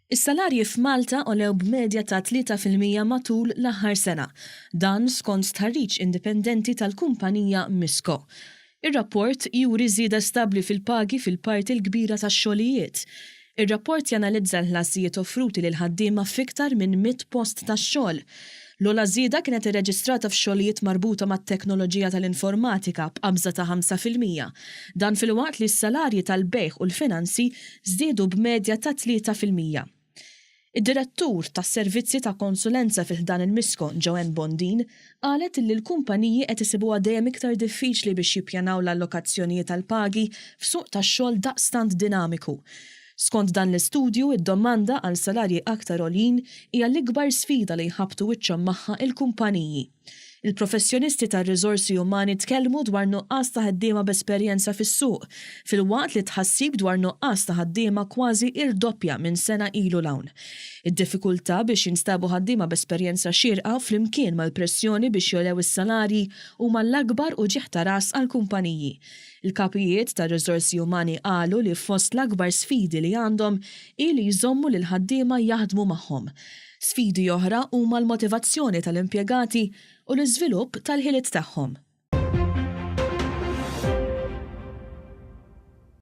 Is-salarji f'Malta għolew b'medja ta' 3% matul l-aħħar sena. Dan skont stħarriġ indipendenti tal-kumpanija Misco. Ir-rapport juri żieda stabbli fil-pagi fil-parti l-kbira tax-xogħlijiet. Ir-rapport janalizza l-ħlasijiet offruti lill-ħaddiema f'iktar minn 100 post tax-xogħol. L-ogħla żieda kienet irreġistrata f'xogħlijiet marbuta mat-teknoloġija tal-informatika b'qabża ta' 5%. Dan filwaqt li s-salarji tal-bejgħ u l-finanzi żdiedu b'medja ta' 3%. Id-Direttur tas-Servizzi ta' Konsulenza fi ħdan il-Misco, Joanne Bondin, qalet illi l-kumpaniji qed isibuha dejjem iktar diffiċli biex jippjanaw l-allokazzjonijiet għall-pagi f'suq tax-xogħol daqstant dinamiku. Skont dan l-istudju, id-domanda għal salarji aktar għoljin hija l-ikbar sfida li jħabbtu wiċċhom magħha l-kumpaniji. Il-professjonisti tar-riżorsi umani tkellmu dwar nuqqas ta' ħaddiema b'esperjenza fis-suq, filwaqt li t-tħassib dwar nuqqas ta' ħaddiema kważi irdoppja minn sena ilu 'l hawn. Id-diffikultà biex jinstabu ħaddiema b'esperjenza xierqa flimkien mal-pressjoni biex jogħlew is-salarji huma l-akbar uġigħ ta' ras għall-kumpaniji. Il-kapijiet tar-riżorsi umani qalu li fost l-akbar sfidi li għandhom hi li jżommu lill-ħaddiema jaħdmu magħhom. Sfidi oħra huma l-motivazzjoni tal-impjegati u l-iżvilupp tal-ħiliet tagħhom.